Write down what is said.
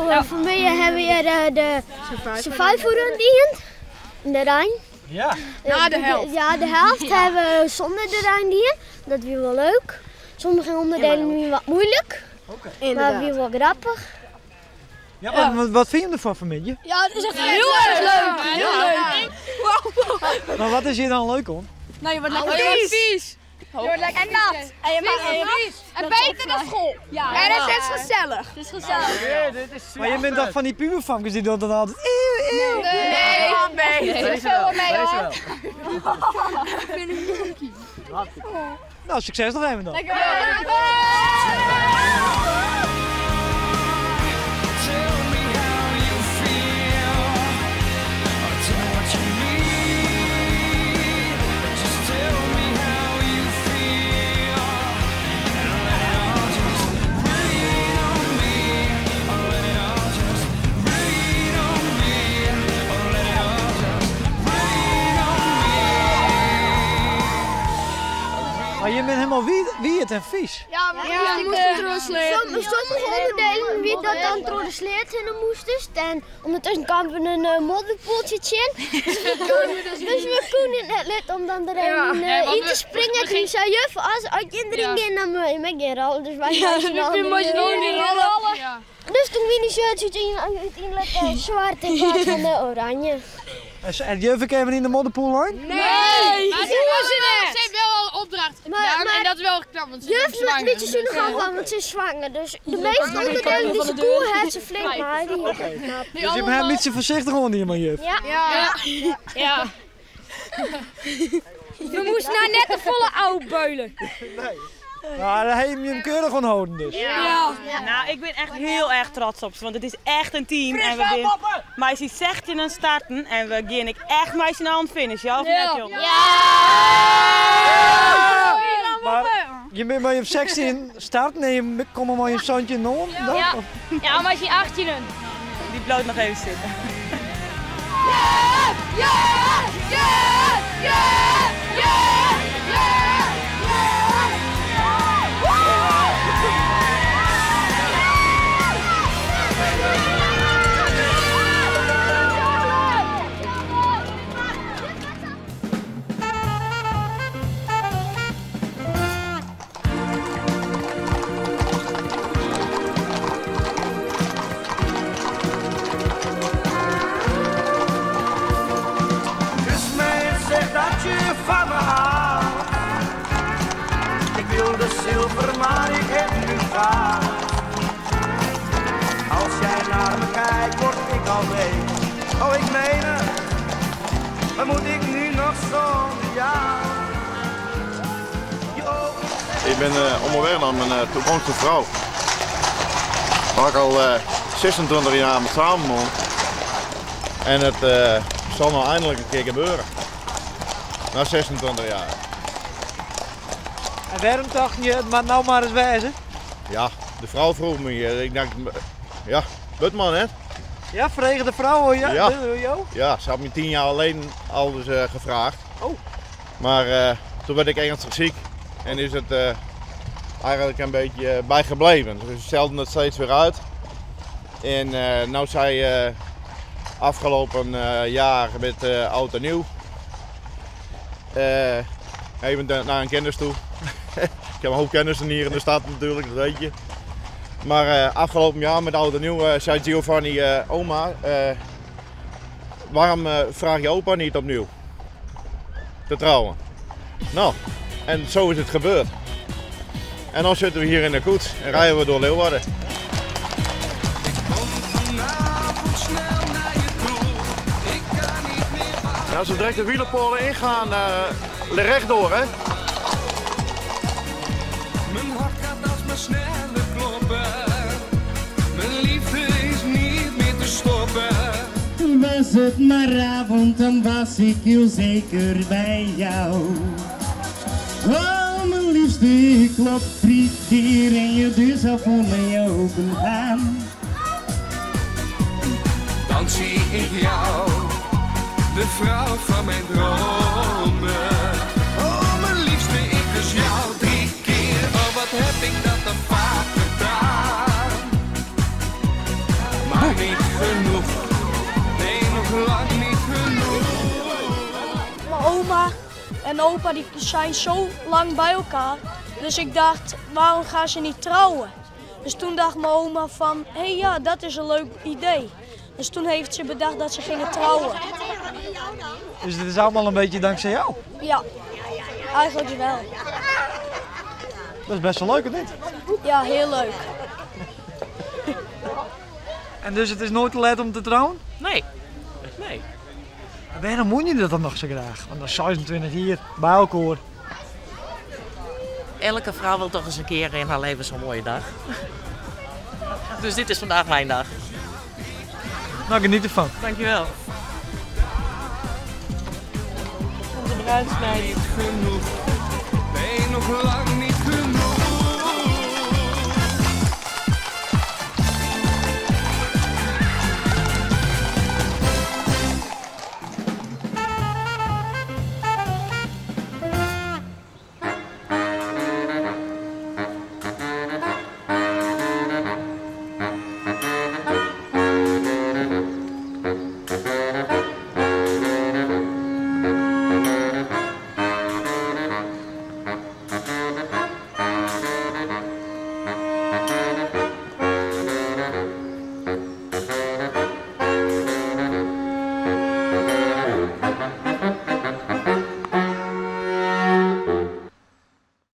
No, vanmiddag hebben we hier de survival run dien. In de rein. Ja. Ja, de helft. Ja, de helft hebben we zonder de rein dien. Dat was wel leuk. Sommige onderdelen waren wat moeilijk. Oké. Maar weer wel grappig. Ja, wat, wat, wat vind je ervan vanmiddag? Ja, het is echt heel erg leuk. Heel leuk. Maar wat is hier dan leuk om? Nou, je wordt lekker vies. vies. Je wordt lekker en nat. En je maakt vies. En beter dan school. Ja, en het is gezellig. Het is gezellig. Maar je bent toch van die puberfamkes die doen dan altijd eeuw, eeuw. Nee, nee. Nee, is veel mee hoor. Nou, succes nog even dan. Lekker. Maar je bent helemaal wie het en vies. Ja, we moesten door de sleet. Sommige onderdelen wie dat dan door de sleet in de moesten. En ondertussen kwamen we een modderpoeltje in. Dus we konden het net om dan erin in te springen. Toen zei juf, als uit kinderen gaan, dan moet je met geen rollen. Dus wij gaan rollen. Dus toen wien die shirts uiteindelijk zwart in plaats van de oranje. En juf, ik even in de modderpoel lijn? Nee! Ze heeft wel al een opdracht gedaan en dat is wel knap, want ze Juf is moet een zwanger. beetje zuinig gaan, want ze is zwanger. Dus de meeste onderdelen die ze koel heeft, ze flink maar. Die Dus je bent een beetje voorzichtig onder je man, juf. Ja. Ja. Ja. We moesten nou net de volle oude beulen. Nee. Nou, daar heb je hem keurig onthouden dus. Ja. Nou, ik ben echt heel erg trots op ze, want het is echt een team. En we zijn meisje zegt in een starten en we gaan ik echt meisje aan het finish, ja of net joh? Ja! Maar je bent maar je 16 starten en je komt maar je zoontje nog. Ja, ja maar als je 18 Die bloot nog even zitten. Ja! Ja! Ja! Ja! Ja! Van me houdt. Ik wilde zilver, maar ik heb nu goud. Als jij naar me kijkt, word ik al week. Oh, ik meen het. Wat moet ik nu nog zonder jou? Ik ben onderweg naar mijn toekomstige vrouw. Waar ik al 26 jaar mee samen woon. En het zal nou eindelijk een keer gebeuren. Na 26 jaar. En waarom dacht je, het maar nou maar eens wijzen? Ja, de vrouw vroeg me. Ik dacht, ja, man hè? Ja, vanwege de vrouw hoor, ja. Ja. Jou? Ja, ze had me 10 jaar alleen al dus, gevraagd. Oh. Maar toen werd ik ernstig ziek en is het eigenlijk een beetje bijgebleven. Dus ze stelden het steeds weer uit. En nou zei afgelopen jaar met oud en nieuw. Even naar een kennis toe. Ik heb een hoop kennissen hier in de stad natuurlijk, dat weet je. Maar afgelopen jaar met oud en nieuw zei Giovanni, oma, waarom vraag je opa niet opnieuw te trouwen? Nou, en zo is het gebeurd. En dan zitten we hier in de koets en rijden we door Leeuwarden. Ja, als we direct de wielerpolen ingaan, rechtdoor hè. Mijn hart gaat als maar sneller kloppen. Mijn liefde is niet meer te stoppen. Was het maar avond, dan was ik heel zeker bij jou. Oh, mijn liefste, ik klop 3 keer en je deur zal voor mij open gaan. Dan zie ik jou, de vrouw van mijn dromen. Oh, mijn liefste, ik kus jou 3 keer. Oh, wat heb ik dat dan vaak gedaan. en opa die zijn zo lang bij elkaar. Dus ik dacht, waarom gaan ze niet trouwen? Dus toen dacht mijn oma van, hé hey, ja, dat is een leuk idee. Dus toen heeft ze bedacht dat ze gingen trouwen. Dus dit is allemaal een beetje dankzij jou? Ja, eigenlijk wel. Dat is best wel leuk, of niet? Ja, heel leuk. En dus het is nooit te laat om te trouwen? Nee. Nee. En waarom moet je dat dan nog zo graag? Want dan 26 hier, bij elkaar. Elke vrouw wil toch eens een keer in haar leven zo'n mooie dag. Dus dit is vandaag mijn dag. Nou, geniet ervan. Dankjewel. Onze bruidsmeid. Niet genoeg, nee nog lang niet genoeg.